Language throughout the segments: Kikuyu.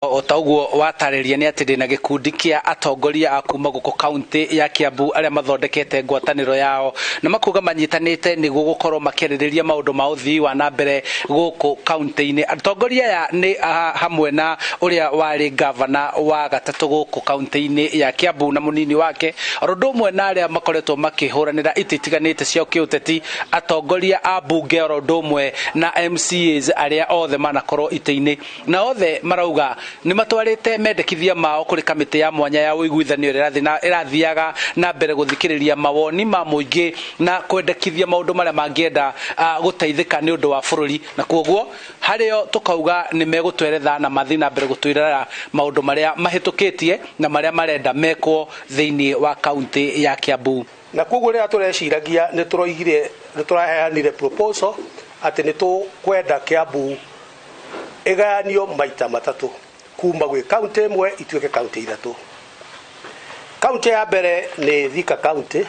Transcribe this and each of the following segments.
O ta ũguo watarĩria nĩ atĩ ndĩna gĩkundi kĩa atongoria a kuma gũkũ kaunti ya Kiambu arĩa mathondekete ngwatanĩro yao na makuga manyitanĩte nĩguo gũkorwo makĩarĩrĩria maũndũ ma ũthii wa na mbere gũkũ kaunti-inĩ. Atongoria aya nĩ hamwe na ũrĩa warĩ gavana wa gatatũ gũkũ kaunti-inĩ ya Kiambu na mũnini wake, oro ũndũ ũmwe na arĩa makoretwo makĩhũranĩra itĩ itiganĩte cia kĩũteti, atongoria a mbunge oro ũndũ ũmwe na MCAs arĩa othe manakorwo itĩ-inĩ, na othe marauga nĩ matwarĩte mendekithia mao kũrĩ kamĩtĩ ya mwanya ya ũiguithanio ĩrĩa ĩrathiaga na mbere gũthikĩrĩria mawoni ma mũingĩ na kwendekithia maũndũ marĩa mangĩenda gũteithĩka nĩ ũndũ wa bũrũri, na kwoguo harĩo tũkauga nĩ megũtweretha na mathiĩ na mbere gũtwĩrera maũndũ marĩa mahĩtũkĩtie na marĩa marenda mekwo thĩinĩ wa kaunti ya Kiambu. Na koguo rĩrĩa tũreciragia nĩ tũroigire nĩ tũraheanire proposal atĩ nĩ tũkwenda Kiambu ĩgayanio maita matatũ kuma gwĩ kaunti ĩmwe ituĩke kaunti ithatũ. Kaunti ya mbere nĩ Thika County,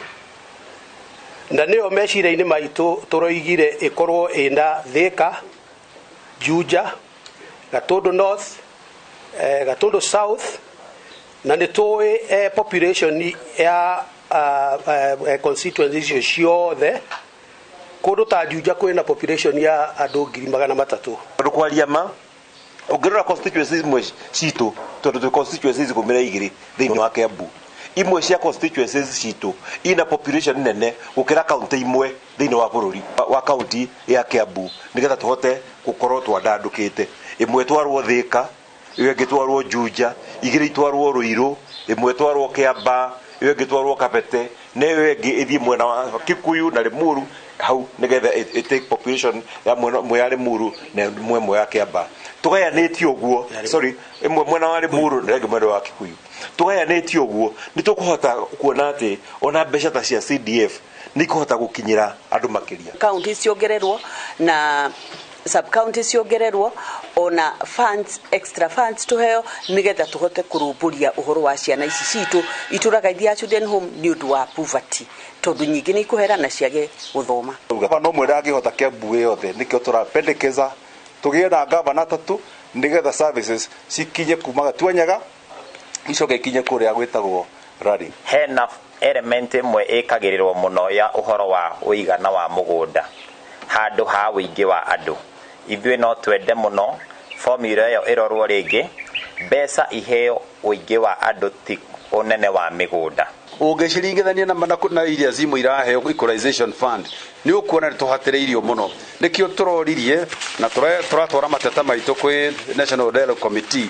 na nĩyo meciria-inĩ maitũ tũroigire ĩkorwo ĩna Thika, Juja, Gatundu North, Gatundu South, na nĩ tũĩ population ya constituency icio ciothe. Kũndũ ta Juja kwĩna population ya andũ 300,000. Tondũ kwaria ma, ũngĩrora constituencies imwe citũ, tondũ twĩ constituencies 12 thĩinĩ wa Kiambu, imwe cia constituencies citũ ina population nene gũkĩra kaunti imwe thĩinĩ wa bũrũri wa kaunti ya Kiambu, nĩgetha tũhote gũkorwo twandandũkĩte. Ĩmwe ĩtwarwo Thika, ĩyo ĩngĩ ĩtwarwo Juja, igĩrĩ itwarwo Ruiru, ĩmwe ĩtwarwo Kiambaa, ĩyo ĩngĩ ĩtwarwo Kabete, na ĩyo ĩngĩ ĩthiĩ mwena wa Kikuyu na Limuru hau, nĩgetha ĩ take population ya mwena ĩmwe ya Limuru na ĩmwe ĩmwe ya Kiambaa. Tũgayanĩtie ũguo, sorry, ĩmwe mwena wa Limuru na ĩngĩ mwena wa Kikuyu. Tũgayanĩtie ũguo nĩ tũkũhota kuona atĩ ona mbeca ta cia CDF nĩ ikũhota gũkinyĩra andũ makĩria. County ciongererwo na sub county ciongererwo, ona funds, extra funds tuheo nigetha tuhote kurumburia uhoro wa ciana ici citu ituraga ithia children home ni undu wa poverty, tondu nyingi ni ikuhera na ciage guthoma. Gavana ũmwe ndangĩhota Kiambu yothe, nĩkĩo tũrapendekeza tũgĩe na gavana atatũ nĩgetha services cikinye kuma Gatuanyaga icoke ikinye kũrĩa gwĩtagwo Rari. Hena element ĩmwe ĩkagĩrĩrwo mũno ya ũhoro wa ũigana wa mũgũnda handũ ha ũingĩ wa andũ. Ithuĩ no twende mũno formula ĩyo ĩrorwo rĩngĩ, mbeca iheo ũingĩ wa andũ ti ũnene wa mĩgũnda. Ũngĩciringithania na iria zimwe iraheo equalization fund, nĩ ũkuona nĩ tũhatĩrĩirio mũno. Nĩkĩo tũroririe na tũratwara mateta maitũ kwĩ National Dialogue Committee,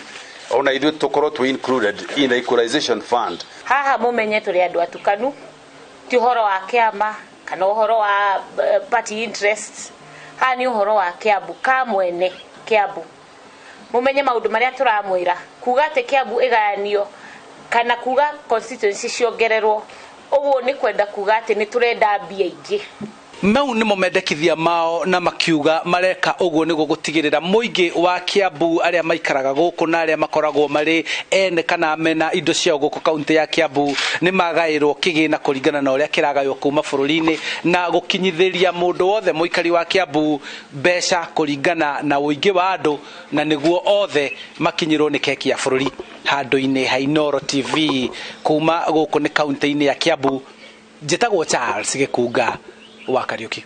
ona ithuĩ tũkorwo twĩ included in the equalization fund. Haha mũmenye tũrĩ andũ atukanu, ti ũhoro wa kĩama kana ũhoro wa party interests. Haha nĩ ũhoro wa Kiambu ka mwene Kiambu. Mũmenye maũndũ marĩa tũramwĩra, kuga atĩ Kiambu ĩgayanio kana kuga constituency ciongererwo, ũguo nĩ kwenda kuga atĩ nĩ tũrenda mbia ingĩ. Mau nĩmo mendekithia mao na makiuga mareka ũguo nĩguo gũtigĩrĩra mũingĩ wa Kiambu arĩa maikaraga gũkũ na arĩa makoragwo marĩ ene kana mena indo ciao gũkũ kaunti ya Kiambu nĩ magaĩrwo kĩgĩna kũringana na ũrĩa kĩragaywo kuma bũrũri-inĩ, na gũkinyithĩria mũndũ wothe mũikari wa Kiambu mbeca kũringana na ũingĩ wa andũ, na nĩguo othe makinyĩrwo nĩ keki ya bũrũri. Handũ-inĩ ha Inooro TV kuma gũkũ nĩ kaunti-inĩ ya Kiambu, njĩtagwo Charles Gĩkunga wa Kariũki.